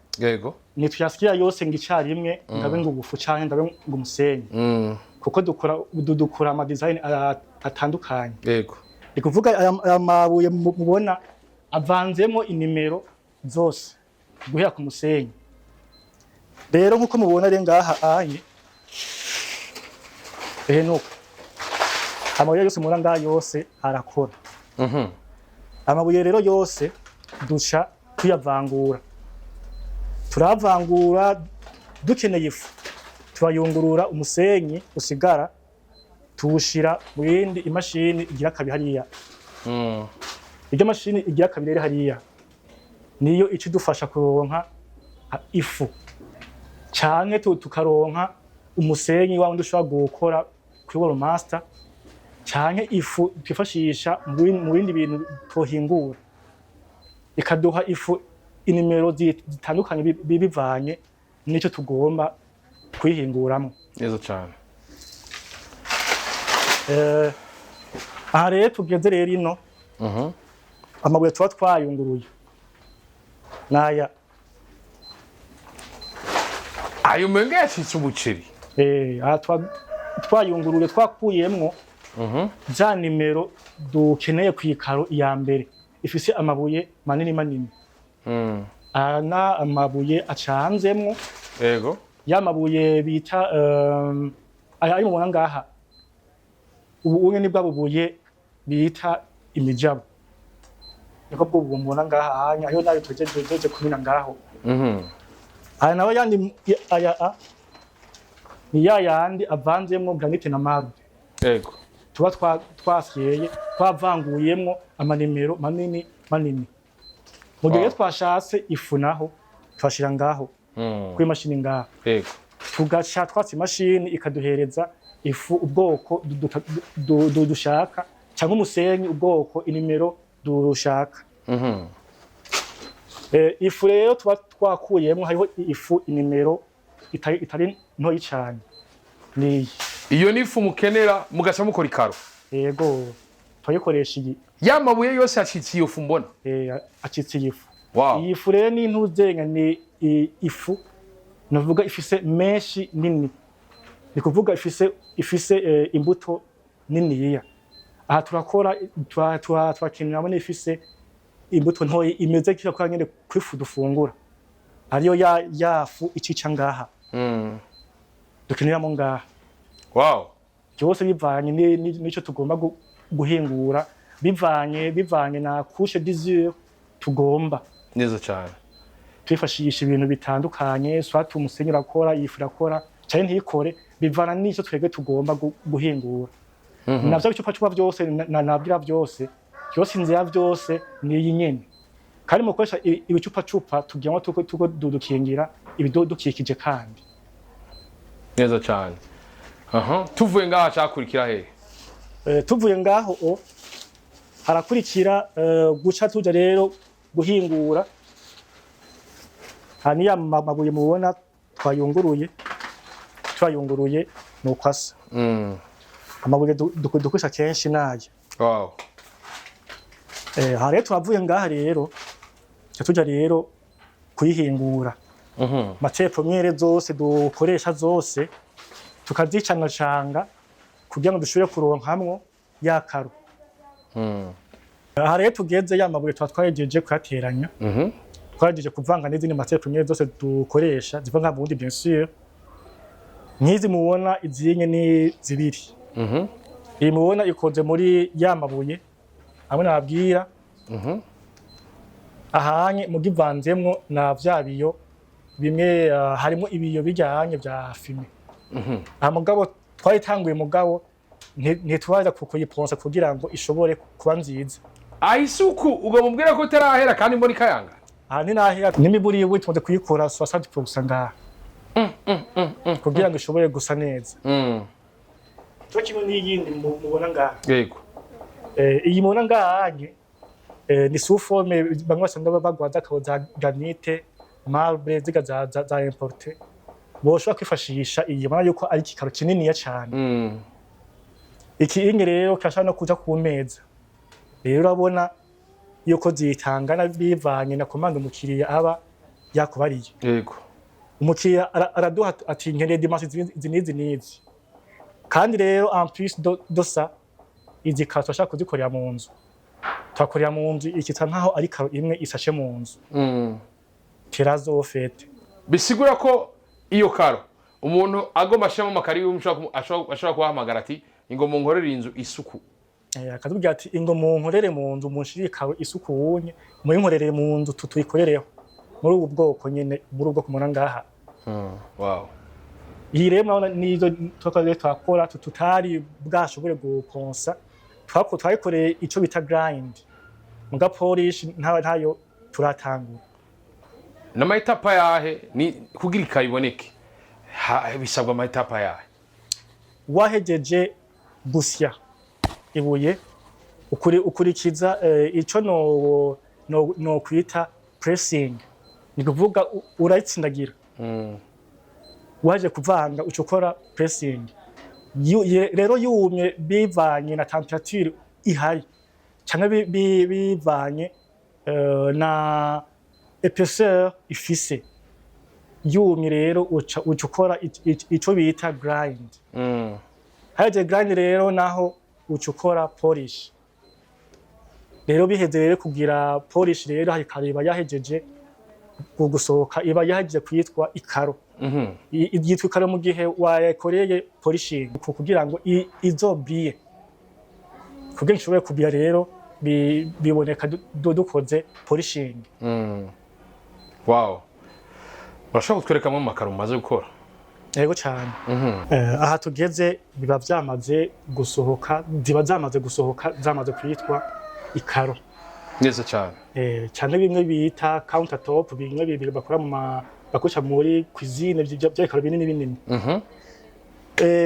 ntituyasya yose ngo icarimwe, ndabe ngo ubufu canke ndabe ngo umusenyi, kuko dukora ama design atandukanye. Ni kuvuga aya mabuye mubona avanzemo inimero zose guhera ku musenyi. Rero nkuko mubona rero ngaha anye, ehe, nuko amabuye yose mubona ngaha yose arakora. Amabuye rero yose duca tuyavangura, turavangura. Dukeneye ifu turayungurura, umusenyi usigara tuwushira mu yindi imashini igira kabiri hariya. Iryo mashini igira kabiri rero hariya niyo ica idufasha kuronka ifu, canke tukaronka umusenyi wa wundi ushobora gukora kuri Wall Master, canke ifu twifashisha mu bindi bintu twohingura, ikaduha ifu inimero zitandukanye bivanye n'ico tugomba kuyihinguramwo. Neza cyane. Aha rero tugeze rero ino, amabuye tuba twayunguruye naya. Ayo menga yacitse umuceri. Aha tuba twayunguruye, twakuyemwo za nimero dukeneye kw'ikaro iya mbere ifise amabuye manini manini. Aya na amabuye acanzemwo, ya mabuye bita aya ari mubona ngaha ubu unye ni bwa bubuye bita imijabo, niko bwo ubu mubona ngaha hanya ayo nayo tugejeje kumena ngaho. Aya nawe yandi, aya a ni ya yandi avanzemwo granite na marbre, tuba twasyeye, twavanguyemwo amanimero manini manini. Mu gihe twashatse ifu naho twashira ngaho kuri mashini ngaho, tugaca twatsa imashini ikaduhereza ifu ubwoko dushaka, cyangwa umusenyi ubwoko inimero dushaka. Ifu rero tuba twakuyemwo, hariho ifu inimero itari ntoyi cyane, niyi. Iyo ni ifu mukenera, mugaca mukora ikaro. Yego, turayikoresha iyi. Ya mabuye yose yacitse iyo fu mbona. Acitse iyi fu. Iyi fu rero ni intuzenga, ni ifu navuga ifise menshi nini, ni kuvuga ifise imbuto niniya. Aha turakora turakenera n'ifise imbuto ntoyi imeze kira kwa nyene kwifu dufungura, ariyo ya fu icica ngaha, dukeneramo ngaha. Byose bivanye n'ico tugomba guhingura, bivanye na couche d'usure tugomba. Neza cyane. Twifashisha ibintu bitandukanye, soit umusenyi urakora, ifu irakora canke ntikore, bivana n'ico twebwe tugomba guhingura. Navyo bicupa byose nabwira byose byose, inzira byose ni iyi nyene. Kandi mu gukoresha ibicupacupa tugira ngo tuko dukingira ibidukikije kandi. Neza cyane. Aha tuvuye ngaha cyakurikira hehe? Tuvuye ngaho o harakurikira guca tuja rero guhingura. Hano ya mabuye mubona twayunguruye nuko asa. Amabuye dukoresha kenshi nayo. Aha rero twavuye ngaha rero tuca tuja rero kuyihingura. Matière première zose dukoresha zose tukazicangacanga kugira ngo dushobore kuronkamwo ya karo. Aha rero tugeze, ya mabuye tuba twahejeje kuyateranya, twahejeje kuvanga n'izindi matière première zose dukoresha ziva nka Burundi, bien sûr. Nk'izi mubona izinye ni zibiri. Iyi mubona ikoze muri ya mabuye hamwe nababwira, ahanye mugivanzemwo na vya biyo bimwe, harimo ibiyo bijyanye vya fumé. Aha mugabo twaritanguye, mugabo ntitwaza kuyiponsa kugira ngo ishobore kuba nziza. Aha isuku ugamubwira ko utarahera kandi mbona ikayanga. Aha ntinahera, n'imiburi tumaze kuyikora 60% ngaha kugira ngo ishobore gusa neza. Cyo kimwe n'iyindi mubona ngaha. Iyi mubona ngaha ni sous forme bamwe basanga bagwa z'akabo za granite, marbre, ziga za importé. Boshobora kwifashisha iyi, ubona yuko ari ikikaro kininiya cane. Iki inge rero kirashobora no kuja ku meza. Rero urabona yuko zitangana bivanye na commande umukiriya aba yakubariye. Umukiriya araduha ati: "Nkeneye dimensions izi n'izi n'izi." Kandi rero en plus de ça, izi karo turashaka kuzikorera mu nzu, tuhakorera mu nzu ikitsa nkaho ari karo imwe isashe mu nzu. Terrazzo faite. Bisigura ko iyo karo umuntu agomba ashiramo amakaro yiwe, ashobora kubahamagara ati: "Ingo munkorere inzu isuku." Akatubwira ati: "Ingo munkorere mu nzu, munshirire ikaro isuku, muyinkorere mu nzu, tuyikorereho muri ubu bwoko nyene, muri ubu bwoko mubona ngaha." Iyi rero murabona nizo twakoze, twakora tutari bwashobore gukonsa, twayikoreye ico bita grind, muga polish ntayo turatangura. N'ama étapes yahe ni kugira ikaro iboneke? Bisabwa ama étapes yahe? Wahejeje gusya ibuye, ukurikiza ico no kwita pressing, ni kuvuga urayitsindagira. Waje kuvanga, uca ukora pressing. Rero yumye, bivanye na temperature ihari canke bivanye na épaisseur ifise, yumye rero uca ukora ico bita grind. Haje grind rero, naho uca ukora polish. Rero biheze rero kugira polish, rero iba yahejeje gusohoka, iba yahejeje kwitwa ikaro. Yitwa ikaro mu gihe wayakoreye polishing kugira ngo izobriye, kugira ishobore kubira. Rero biboneka dukoze polishing. Wow, urashobora kutwerekamo amakaro mumaze gukora? Yego cyane. Aha tugeze biba vyamaze gusohoka, ziba zamaze gusohoka, zamaze kwitwa ikaro. Neza cyane. Cyane bimwe bita counter top, bimwe bibiri bakora mu ma bakoresha muri cuisine, vy'ibikaro binini binini.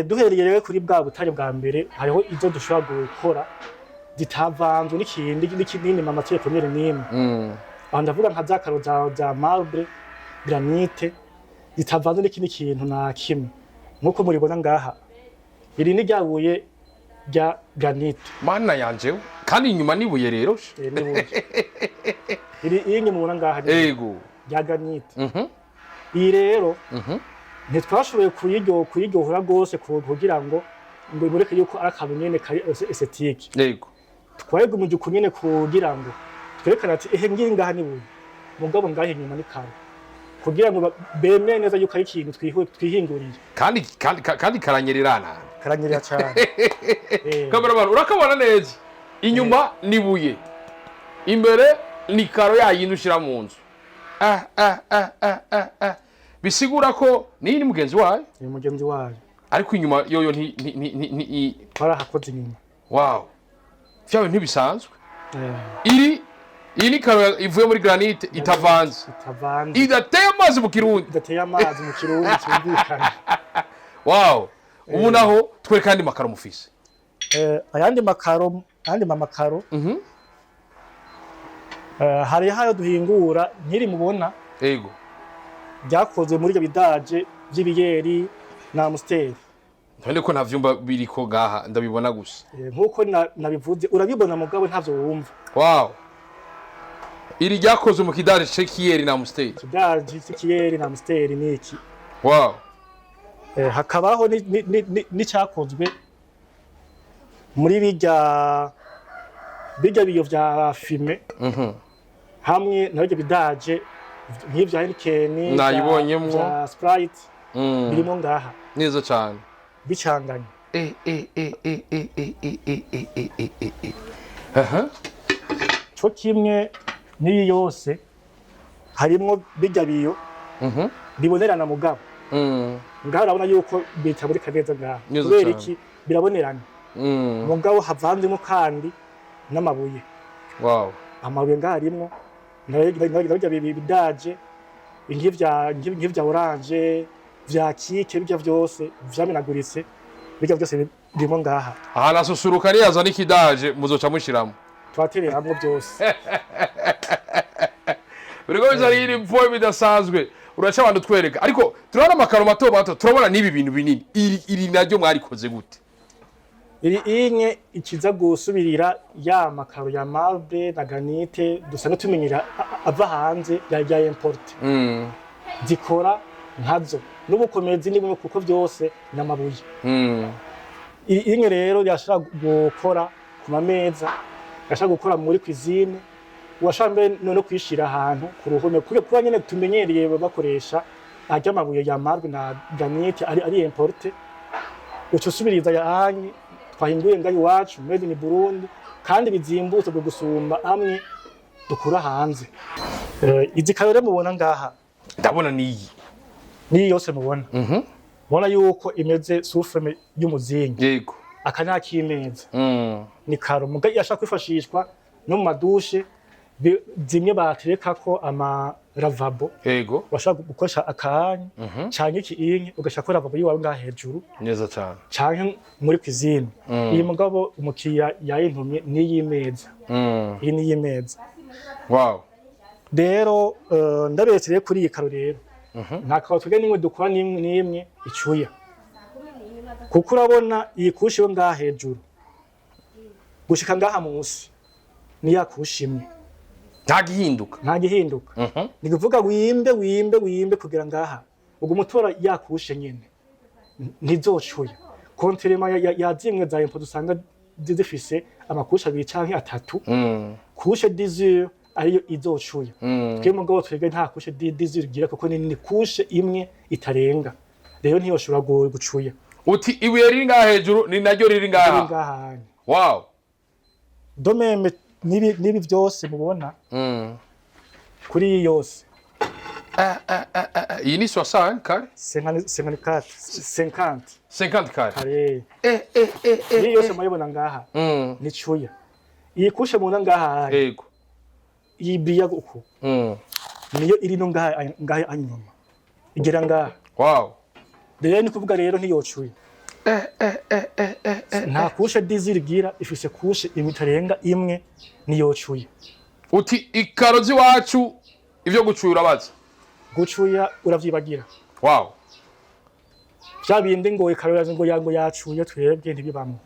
Duhereye rero kuri bwa butare bwa mbere, hariho izo dushobora gukora zitavanzwe n'ikindi n'ikinini, ma matière première n'imwe. Aho ndavuga nka za karo za marbre, granite, zitavanze n'ikindi kintu na kimwe. Nk'uko muribona ngaha, iri ni ryabuye rya granite. Mana yanje, kandi inyuma nibuye rero. N'ibuye iri iyi mubona ngaha ni rya granite. Iyi rero ntitwashoboye kuyiryohora rwose kugira ngo iboneke yuko ari akantu nyene kari esthétique. Twayigumije uku nyene kugira ngo twerekane ati: "Ehe, ngiyi ngaha nibuye, mugabo ngaha inyuma ni karo," kugira ngo bemere neza yuko ari ikintu twihinguriye. Kandi karanyererana. Karanyerera cane. Cameraman, urakabona neza, inyuma nibuye, imbere ni karo yayindi ushira mu nzu. Ah, ah, ah, ah, ah, ah. Bisigura ko niyi ni mugenzi wayo. Ni mugenzi wayo. Ariko inyuma yoyo nti nti nti nti Twarahakoze inyuma. Wow, vya bintu ntibisanzwe. Iri iyi ni karo ivuye muri granite itavanze. Itavanze. Idateye amazi mu Kirundi. Idateye amazi mu Kirundi cyumvikana. Wow, ubu naho twereka andi makaro mufise. Ayandi mamakaro, hariho ayo duhingura nkiri mubona ryakozwe muri ibyo bidaje vy'ibiyeri na Amstel. None ko nta vyumba biriko ngaha, ndabibona gusa? Nk'uko nabivuze, urabibona mugabo ntavyo wumva. Wow, iri ryakozwe mu kidaje c'ekiyeri na Amstel. Ikidaje c'ikiyeri na Amstel niki. Hakabaho n'icyakozwe muri bijya biyo vya fumé hamwe na bijya bidaje nk'ivya Heineken, Nayibonyemwo. vya Sprite, birimo ngaha. Neza cyane. Bicanganye. Eh eh eh eh eh eh eh eh eh eh eh eh eh, aha. Co kimwe n'iyi yose harimwo bijya biyo bibonerana, mugabo ngaho urabona yuko bitaboneka neza ngaha. Neza Kubera cane. iki? Birabonerana, mugabo havanzemo kandi n'amabuye. Amabuye ngaha harimwo nabirya bidaje nk'ivya orange, vya kike, bijya vyose vyamenaguritse, bijya byose birimo ngaha. Aha nasusuruka niyazana ikidaje muzoca mushiramo. Twatereye hamwe byose. Biriko bizana iyindi mvuwe bidasanzwe. Uraca abantu twereka, ariko turabona amakaro mato mato, turabona n'ibi bintu binini. Iri naryo mwarikoze gute? Iri inye ikiza gusubirira ya makaro ya marbre na granite dusanzwe tumenyera ava hanze ya importé. Zikora nkazo n'ubukomezi ni bumwe, kuko byose ni amabuye. Iri inye rero yashobora gukora ku mameza, yashobora gukora muri cuisine, washobora mbere no kuyishira ahantu ku ruhome, kuba nyene tumenyereye bakoresha arya amabuye ya marbre na granite ari importé, uca usubiriza ya anyi twahinguye ngaho iwacu made in Burundi, kandi bizimbutse bwo gusumba amwe dukura hanze. Izi karo rero mubona ngaha, Ndabona niyi. Niyi yose mubona, mubona yuko imeze sous forme y'umuzingi. Aka ni ak'imeza. Ni karo muga yashaka kwifashishwa no mu ma douche, zimwe baterekako ama lavabo. Washaka gukoresha akanya canke iki inye ugashaka lavabo yiwawe ngaha hejuru. Neza cyane. Canke muri cuisine. Iyi mugabo umukiriya yayintumye n'iy'imeza. Iyi ni iy'imeza. Rero ndaberetse rero kuri iyi karo rero, nta karo twebwe n'imwe dukora n'imwe n'imwe icuya, kuko urabona iyi couche yo ngaha hejuru gushika ngaha munsi ni ya couche imwe. Nta gihinduka. Nta gihinduka. Ni kuvuga wimbe, wimbe, wimbe kugera ngaha, uguma utora ya couche nyene, ntizocuya, contrairement ya zimwe za importé usanga zifise ama couches abiri canke atatu, couche d'usure ariyo izocuya. Twe mugabo twebwe nta couche d'usure igira, kuko ni couche imwe itarenga, rero ntiyoshobora gucuya. Uti ibuye riri ngaha hejuru ni naryo riri Riri ngaha? Ngaha hanye. De même n'ibi byose mubona kuri iyi yose. Iyi ni 60 carré? 54, 50. 50 carré. Carré. Eh. Iyi yose murayibona ngaha, ni cuya. Iyi couche mubona ngaha hanye, iyi biya uku, niyo iri no ngaha inyuma igera ngaha. Rero ni kuvuga rero ntiyocuya, nta couche d'usure igira, ifise couche imwe itarenga imwe, niyocuya. Uti ikaro z'iwacu ivyo gucura urabaza? Gucuya uravyibagira. Vya bindi ngo ikaro ngo yacuye, twebwe ntibibamwo.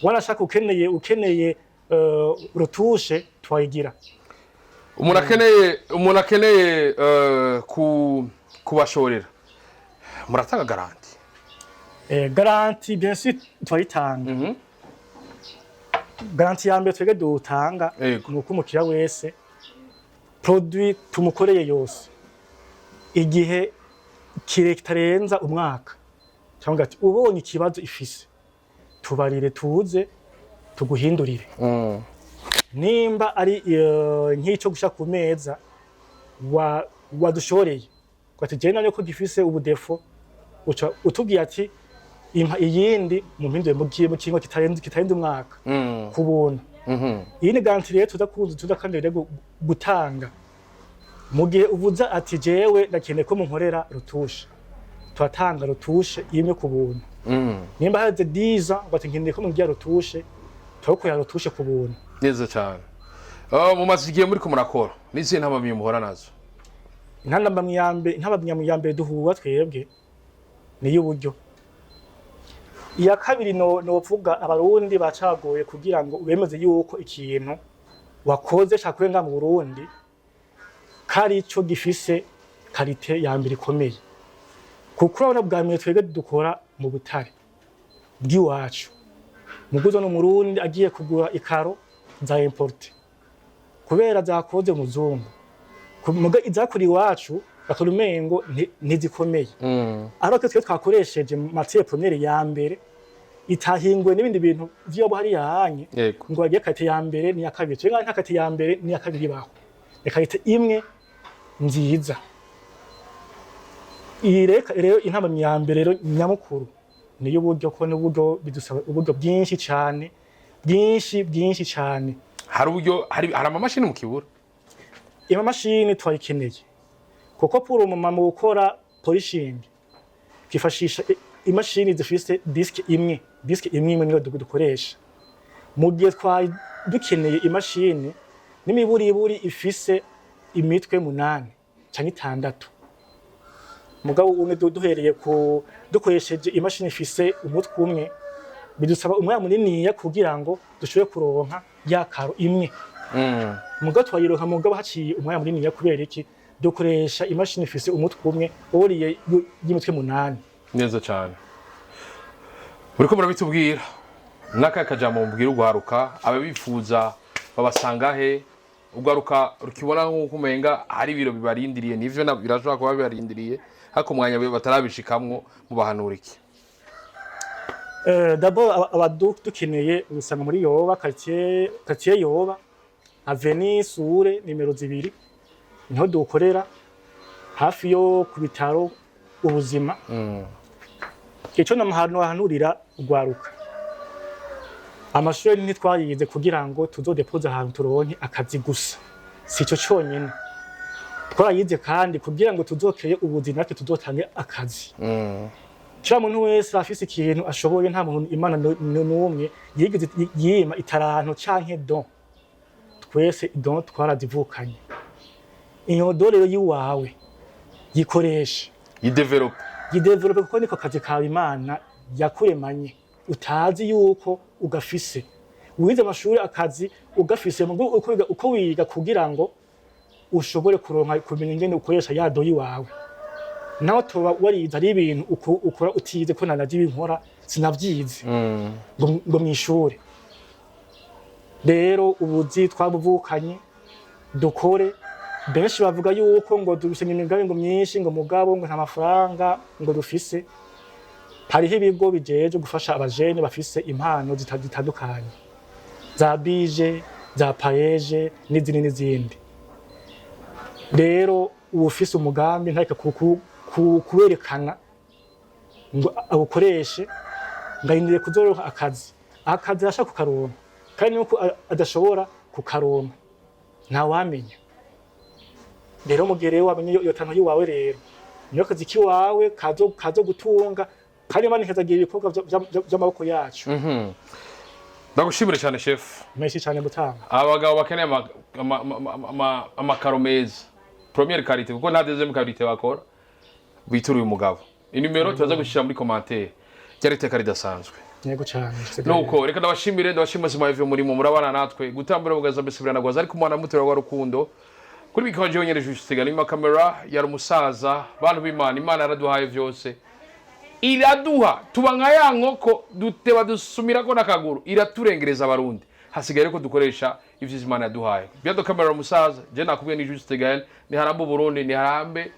Wanashaka ukeneye retouche twayigira. Umuntu akeneye kubashorera, muratanga garantie? Garantie, bien sûr, turayitanga. Garantie ya mbere twebwe dutanga ni uko umukiriya wese produit tumukoreye yose igihe kire kitarenza umwaka, cyangwa ati ubonye ikibazo ifise tubarire, tuze tuguhindurire. Nimba ari nk'icyo gushaka ku meza wadushoreye ati jewe nanye ko gifise ubu défaut, uca utubwiye ati impa iyindi mumpindure mu kingo kitarenze umwaka, ku buntu. Iyi ni garantie rero tuza kandi rero gutanga mu gihe uvuze ati jewe ndakeneye ko munkorera retouche, turatanga retouche imwe ku buntu. Nimba haze 10 ans ngo ati nkeneye ko mungira retouche, turagukorera retouche ku buntu. Neza cyane. Mumaze igihe muriko murakora, n'izihe ntambamyi muhora nazo? Intambamyi ya mbere duhura twebwe ni iy'uburyo. Iya kabiri no novuga Abarundi bacagoye kugira ngo bemeze yuko ikintu wakoze cakuye nga mu Burundi kari ico gifise qualité ya mbere ikomeye, kuko urabona bwa mbere twebwe dukora mu butare bw'iwacu. Muguzo no Murundi agiye kugura ikaro za importé kubera zakoze umuzungu, muga izakora iwacu bakora umengo ntizikomeye, ariko twe twakoresheje matière première ya mbere itahinguwe n'ibindi bintu vyo hariya hanye, ngo bagiye qualité ya mbere n'iya kabiri. Twe nta qualité ya mbere n'iya kabiri ibaho, ni qualité imwe nziza. Iyi rero intambamyi ya mbere rero nyamukuru ni y'uburyo, ko n'uburyo bidusaba uburyo bwinshi cane, bwinshi bwinshi cane. Hari uburyo, hari amamashini mu kibura? Imamashini twayikeneye, kuko pour umuma mu gukora polishing twifashisha imashini zifise disque imwe, disque imwe imwe niyo dukoresha, mu gihe twari dukeneye imashini n'imiburiburi ifise imitwe munani canke itandatu. Mugabo umwe duhereye ku dukoresheje imashini ifise umutwe umwe, bidusaba umwanya muniniya kugira ngo dushobore kuronka ya carreau imwe. Mugabo twayironka, mugabo haciye umwanya muniniya. Kubera iki? Dukoresha imashini ifise umutwe umwe woriye y'imitwe 8. Neza cyane, uriko murabitubwira. N'akahe kajambo mubwira urwaruka? Ababifuza babasanga he? Urwaruka rukibona nk'uko umenga hari ibiro bibarindiriye, nivyo birashobora kuba bibarindiriye, ariko umwanya batarabishikamwo, mubahanura iki? D'abord dukeneye usanga muri Yoba, quartier Yoba, avenue Sure nimero 2, niho dukorera, hafi yo ku bitaro Ubuzima. Ico namuhanurira urwaruka, amashuri ntitwayize kugira ngo tuzodepoze ahantu turonke akazi gusa, sico conyene. Twarayize kandi kugira ngo tuzokeye ubuzima, natwe tuzotange akazi. Kila muntu wese afise ikintu ashoboye. Nta muntu Imana n'umwe yigeze yima itaranto canke don. Twese don twarazivukanye. Iyo don rero yiwawe yikoreshe. Yidevelope. Yidevelope, kuko niko kazi kawe Imana yakuremanye utazi yuko ugafise. Wize amashuri, akazi ugafise, mugo uko wiga kugira ngo ushobore kuronka kumenya ingene ukoresha ya don yiwawe. Naho tuba warize, ari ibintu ukora utize, ko nanaje ibinkora sinavyize ngo mwishure. Rero ubuzi twabuvukanye, dukore. Benshi bavuga yuko ngo dufise imigambi ngo myinshi, ngo mugabo ngo nta mafaranga ngo dufise. Hariho ibigo bijeje gufasha abajene bafise impano zitandukanye, za BIJE, za PAEEJ n'izindi n'izindi. Rero uwufise umugambi ntareka kuwerekana ngo awukoreshe, ngo arindire kuzoronka akazi. Akazi arashaka kukaronka, kandi nuko adashobora kukaronka ntawamenya. Rero mu gihe rero wamenye iyo talent yiwawe, rero niyo kazi kiwawe kazo gutunga, kandi Imana ikazagira ibikorwa vy'amaboko yacu. Ndagushimire cyane, chef. Menshi cyane gutanga. Abagabo bakeneye amakaro meza, première qualité, kuko nta deuxième qualité bakora, bitura uyu mugabo. Inimero turaza gushyira muri commentaire. Ryari iteka ridasanzwe. Yego cyane. Nuko reka ndabashimire, ndabashimire sima ivyo murimo murabana natwe gutambura bugaza mbese biranagwaza, ariko umwana muto wa rukundo kuri micro jewe nyene juste nyuma kamera yari umusaza. Bantu b'Imana, Imana yaraduhaye vyose, iraduha tuba nka ya nkoko duteba dusumirako n'akaguru, iraturengereza. Abarundi hasigaye ko dukoresha ivyo Imana yaduhaye. Behind the camera umusaza, je nakubwiye ni Juste Gaël. Ni harambe Burundi, ni harambe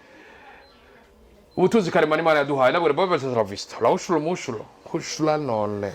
ubutunzi karemano Imana yaduhaye. Nabwo baba la vista la ushulo mushulo hushula none.